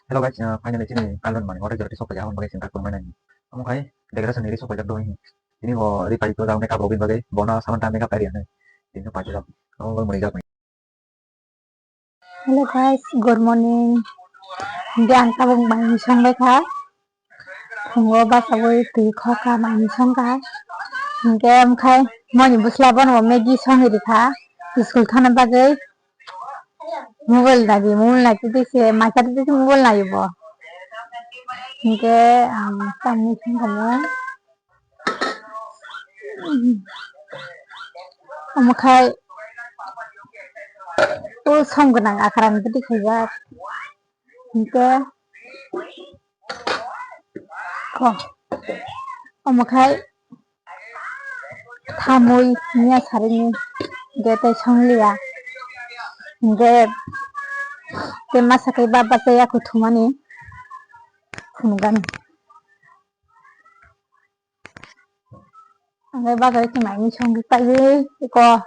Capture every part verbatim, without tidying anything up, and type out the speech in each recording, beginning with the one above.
Hello guys, uh, finally chini kalon mani order jora tisok paja, aboni bagwi chwng tak tongmani. Omo khai decoration ni risok paijak dong. Tini bo ri pai to jang makeup rok bagwi, bono saman ta makeup area nai. Tini paijak. Omo bagwi mani jak. Hello guys, good morning. Hingke ang tabuk mai song bai kha. Phungo bachagwi twi khokha mai song kha. Hingke omo khai moni bwsla bono Maggie song rikha. School thana bagwi. Mobile nai di, mobile nai twi se, mai cha twi se mobile nai bo. Hingke ang tamni song kha mo. Omo khai o song gwnang akhara ni bwtwi khaijak. Hingke ko omo khai thamwi miya sarini hingke tei song liya. Hingke tei masa khe baba tei yaku thumani phunukgani. Ang khe bazar khe mai mui song khe paiwi eko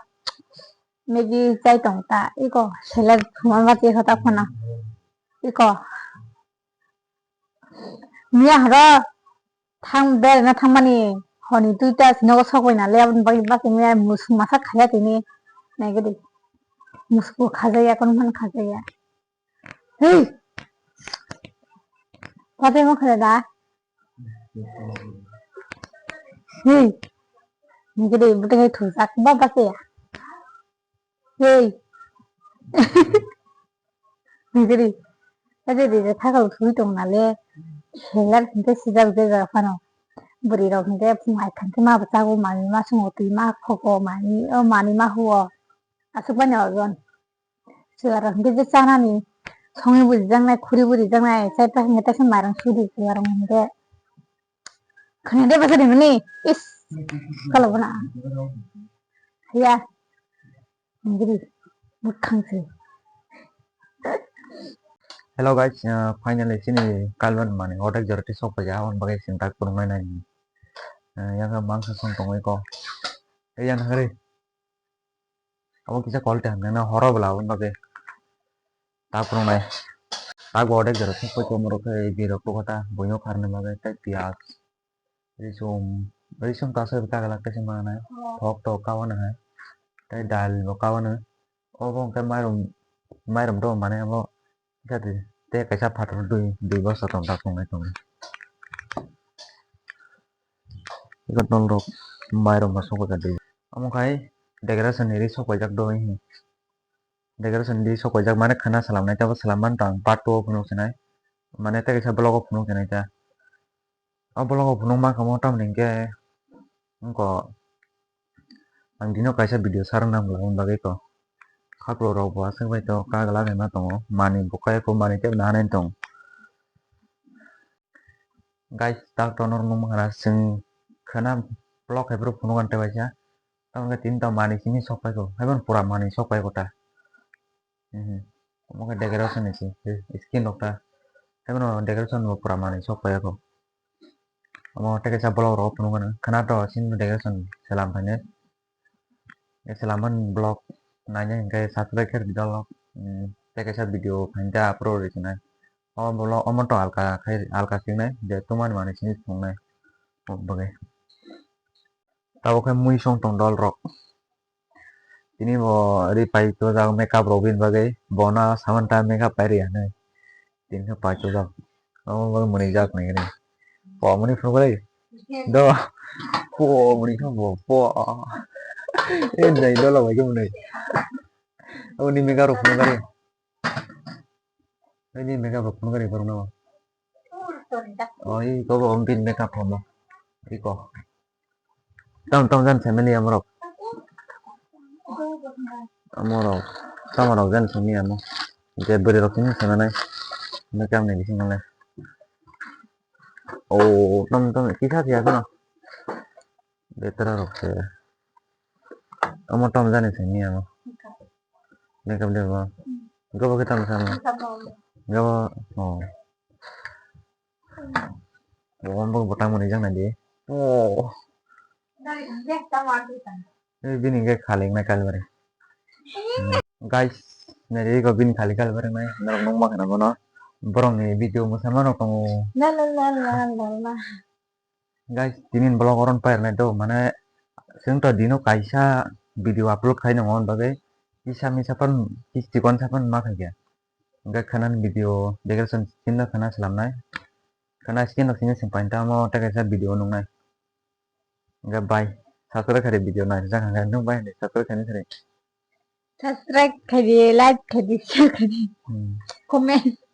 Maggie chai tong ta, eko salad thuma ma twi hota phano eko miya horo thang berana thangmani honi twi ta sinogo sok bai na le, aboni bagwi bachai miya musuk masa khaya tini naigadi musuk bo khajaya kono phano khajaya. Hey! Pate mo khare da? Hey! Nigiri bute ngai thu sak ba ba se ya. Hey! Nigiri. Ade de de thakal thui tong na le. Helar hinte sijak je ja phano. Buri rok hinte phung ai thang ma ba chago mani ma sungo twi ma khoko mani o mani ma huo. Asuk bani ojon. Chwla rok hwnkhe je chanani songwi bo rijaknai, khuri bo rijaknai, chai ta hwnkhe teisa mairang sudi chwla rok hwnkhe. Khwnai de bwsa rimani, is, kalo bono. Haya, hwnkhe ri, bwkhang se. Hello guys, uh, finally chini kalban mani order jora tei sok paija, aboni bagwi chwng tak phunuknai nai. Uh, yang khe mangsa song tongwi ko. Ei yang khe ri. Abo kisa quality hamya no horo bwla aboni bagwi. Tak phunuknai. Tak bo odek jora thwk pai tongo rok khe birok rok khe ta buino kharna bagwi tei piyaj. Risum, risum ta asai ta glak kaisa manai. Thok tok kawano hai. Tei dal bo kawano. Obo hwnkhe mairum, mairum do manai abo. Kisa di, tei kaisa phatar dui, dui bosta tong tak phunuknai tongo. Eko tol rok mairum bo sok bai kha di. Omo khai decoration ni ri sok paijak do. Decoration di sok paijak mane khwna salamnai tei bo salam mani tong part two o phunuk sinai. Mane tei kaisa vlog o phunuk sinai ta. O vlog o phunuk mankha mo tamni hwnkhe wngkha ang dino kaisa video sarwna nang bwla aboni bagwi ko. Khaklok rok bo aswk bai to kagla bai ma tongo. Manwi bo kaya ko manwi tei bo naharnai tong. Guys, tak to norok nukmankha na chwng khwna vlog hai phuru phunukgani tei waisa. Tamo khe tini ta manwi simi sok paikho. Haiphano pura manwi sok paikho ta. Mhm. Omo khe decoration ni se, skin rok ta. Haiphano decoration bo pura manwi sok paikho. Omo tei kaisa vlog rok phunukgani. Khwna to simi decoration selam phainai. Selam mani vlog naina hwnkhe subscribe khe rwdi dol rok. Mm, tei kaisa video phainai tei upload rwsinai. O vlog omo to alka khai, alka sinai je tumani manwi simi phunuknai. O bagwi. Tabuk khe mui song tong dol rok. Tini bo ri pai to jak makeup rok bini bagwi. Bono saman ta makeup pai rwya hinwi. Tini khe pai to jak. Omo bagwi mwnwi jak nai khe. Po mwnwi phunuk bai. Do. Po mwnwi khe bo. Po. E nai dol bai khe mwnwi. Omo ni makeup rok phunuk bai. Ini makeup rok phunuk bai borok no. Oh, iko bo bini makeup room o. Iko. Tam tam jan family amorok. Amorok. Tam rok jan family amo. Je bwrwi rok sini sana nai. Makeup ni bising nai. Oh, tam tam kisa kisa kono. Betra rok se. Amo tam jani sini amo. Makeup de ba. Gabo ke tam sama. Gabo. Oh. Bo botang mani jang nai di. Oh. Eh, bini ke khalik na kalbari. Guys, nari ko bini khalik kalbari nai. Norok nung ma khana bono. Borokni video mwsama rok tongo. La la la la la la. Guys, tini vlog oron pairnai do, mane, chwng to dino kaisa video upload khai nongo, on bagwi kisa misa pan, kis chikon sa pan ma khaikha. Hingke khanan video decoration skin no khana slamnai. Khana skin no sini sing pain tamo ta kaisa video nungnai. Hingke bye. Subscribe khai di video nai, jang hingke nung bye, subscribe khai di. Subscribe khai di, like khai di, share khai di, Hmm. comment.